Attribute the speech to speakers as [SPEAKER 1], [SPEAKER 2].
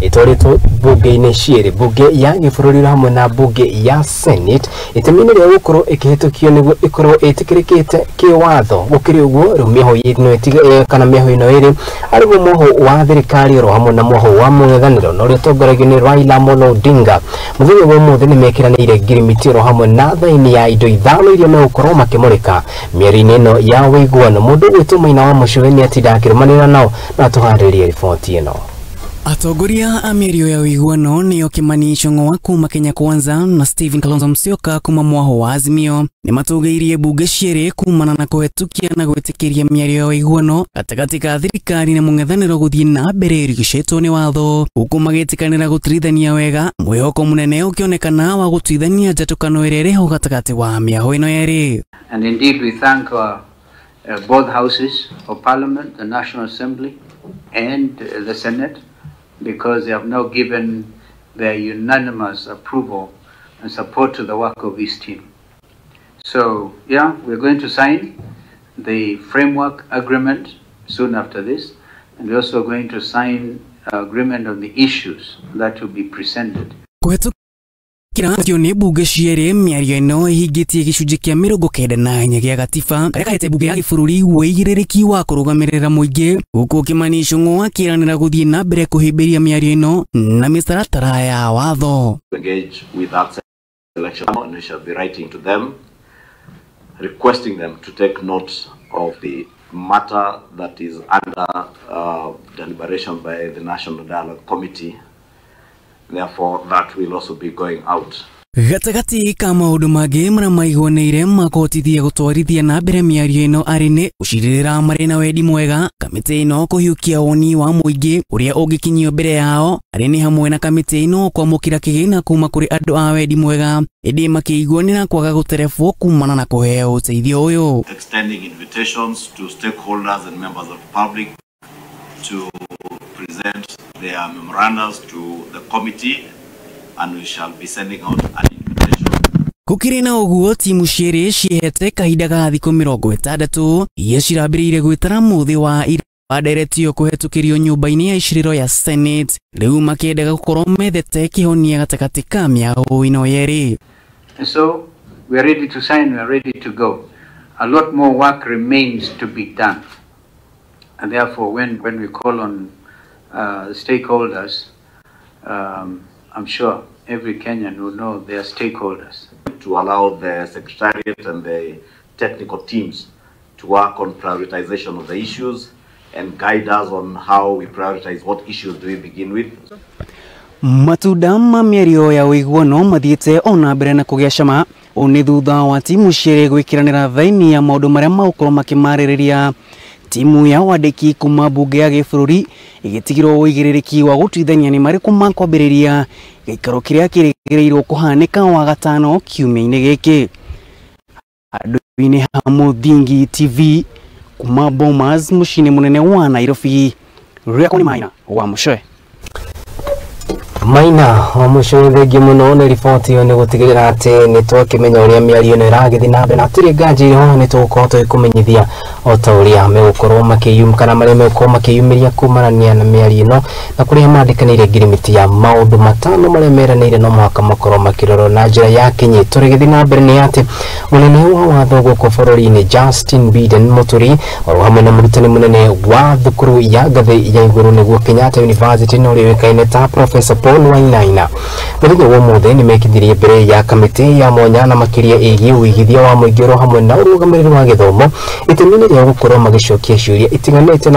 [SPEAKER 1] Ĩtwarĩtwo mbunge-inĩ cierĩ, mbunge ya gĩbũrũri hamwe na mbunge ya Senate, itemi-inĩ rĩa gũkorwo ĩkĩhĩtũkio nĩguo ĩkorwo ĩtĩkĩrĩkĩte kĩwatho. Gũkĩrĩ ũguo, rĩu mĩahũ ĩno ĩtige kana mĩahũ ĩno ĩrĩ arĩguo mwaho wa thirikari oro hamwe na mwaho wa mũng'ethanĩro na ũrĩa ũtongoragio nĩ Raila Amolo Odinga, mũthenya wa ũmũthĩ nĩ mekĩranĩire ngirimiti oro hamwe na thaini ya indo ithano iria megũkorwo makĩmũrĩka mĩario-inĩ ĩno ya ũiguano. Mũndũ ũgwĩtwo Maina wa Mũcũwe nĩ atinda akĩrũmanĩrĩra nao na atũharĩrie riboti ĩno.
[SPEAKER 2] Atongoria a mĩario ya ũiguano nĩo Kimani Ichung'wa kuma Kenya Kwanza na Stephen Kalonzo Musyoka kuma mwaho wa Azimio nĩ matũgĩirie mbunge cierĩ kumana na kũhetũkia na gwĩtĩkĩria mĩario ya ũiguano gatagatĩ ka thirikari na mũng'ethanĩro gũthiĩ na mbere ĩrigicĩtwo nĩ watho, huku magĩtĩkanĩra gũtirithania wega, mwĩhoko mũnene ũkĩonekana wa gũtuithania njatũkano ĩrĩa ĩrĩho gatagatĩ wa mĩaho ĩno yerĩ.
[SPEAKER 3] And indeed we thank both houses of parliament, the National Assembly and the Senate, because they have now given their unanimous approval and support to the work of this team. So, yeah, we're going to sign the framework agreement soon after this, and we're also going to sign agreement on the issues that will be presented.
[SPEAKER 2] Kĩratio nĩ mbunge cierĩ, mĩario ĩno ĩhingĩtie gĩcunjĩ kĩa 94 gĩa gatiba karĩa kahete mbunge ya gĩbũrũri wĩigĩrĩrĩki wa kũrũgamĩrĩra mũingĩ, huku Kimani Ichung'wa akĩranĩra gũthiĩ na mbere kũhĩmbĩria mĩario ĩno na mĩtaratara ya watho.
[SPEAKER 4] Engage with that selection, and we shall be writing to them, requesting them to take note of the matter that is under deliberation by the National Dialogue Committee. Therefore, that will also be going out.
[SPEAKER 2] Gatagatĩ ka maũndũ mangĩ marĩa maiguanĩire makũhotithia gũtwarithia na mbere mĩario ĩno arĩ nĩ gũcirĩrĩra marĩ na wendi mwega, kamĩtĩ ĩno kũhiũkia woni wa mũingĩ ũrĩa ũngĩkinyio mbere yao, arĩ nĩ hamwe na kamĩtĩ ĩno kwamũkĩra kĩgĩna kuma kũrĩ andũ a wendi mwega, ĩndĩ makĩiguanĩra kwaga gũterebwo kumana na kũheo ũteithio ũyũ.
[SPEAKER 4] Extending invitations to stakeholders and members of the public to present their memorandums to the committee, and we shall be sending out an invitation.
[SPEAKER 2] Gũkĩrĩ na ũguo, timu cierĩ ciehete kahinda ga thikũ 60 iria cirambĩrĩirie gwĩtara mũthĩ wa ira wa nderetio kũhetũkĩrio nyũmba-inĩ ya icirĩro ya Senate, rĩu makĩendaga gũkorwo methete kĩhonia gatagatĩ ka mĩago ĩno yerĩ.
[SPEAKER 3] And so we are ready to sign, we are ready to go. A lot more work remains to be done. And therefore, when we call on stakeholders, I'm sure every Kenyan will know their stakeholders.
[SPEAKER 4] To allow the Secretariat and the technical teams to work on prioritization of the issues and guide us on how we prioritize what issues do we begin with.
[SPEAKER 2] Matunda ma mĩario ya ũiguano mathiĩte ona mbere na kũgĩa cama, ũũ nĩ thutha wa timu cierĩ gwĩkĩranĩra thaini ya maũndũ marĩa magũkorwo makĩmarĩrĩria. Timu ya wandĩki kuma mbunge ya gĩbũrũri ĩgĩtigĩrwo ũigĩrĩrĩki wa gũtuithania nĩ marĩkũ makwambĩrĩria gĩikaro kĩrĩa kĩrĩgĩrĩirwo kũhanĩka wagatano kiumia-inĩ gĩkĩ. Handũ-inĩ ha Mũthingi TV kuma Bomas mũciĩ-inĩ mũnene wa Nairobi, rĩakwa nĩ Maina wa Mũcwe.
[SPEAKER 1] Maina wa Mũcwe, thengiũ mũno nĩ riboti ĩyo, nĩ gũtigĩrĩra atĩ nĩ twakĩmenya ũrĩa mĩario ĩno ĩragĩthiĩ na mbere, na hatirĩ nganja ĩho nĩ tũgũkorwo tũgĩkũmenyithia o ta ũrĩa megũkorwo makĩyum kana marĩa megũkorwo makĩyumĩria kumanania na mĩario ĩno na kũrĩa mandĩkanĩire ngirimiti ya maũndũ matano marĩa meranĩire no mũhaka makorwo makĩrorwo na njĩra ya kinyi. Tũrĩgĩthiĩ na mbere nĩ atĩ mũnene wa watho gũkũ bũrũri-inĩ Justin Biden Mũturi oro hamwe na mũrutani mũnene wa thukuru ya ngathĩ ya igũrũ nĩguo Kenyatta University na ũrĩa ũĩkaine ta Professor Paul Wainaina, mũthenya wa ũmũthĩ nĩ mekithirie mbere ya kamĩtĩ ya mwanya na makĩria ĩgiĩ ũigithia wa mũingĩ oro hamwe na ũrũgamĩrĩri wa gĩthomo itemi-inĩ rĩa gũkorwo magĩcokia ciũria itiganĩte na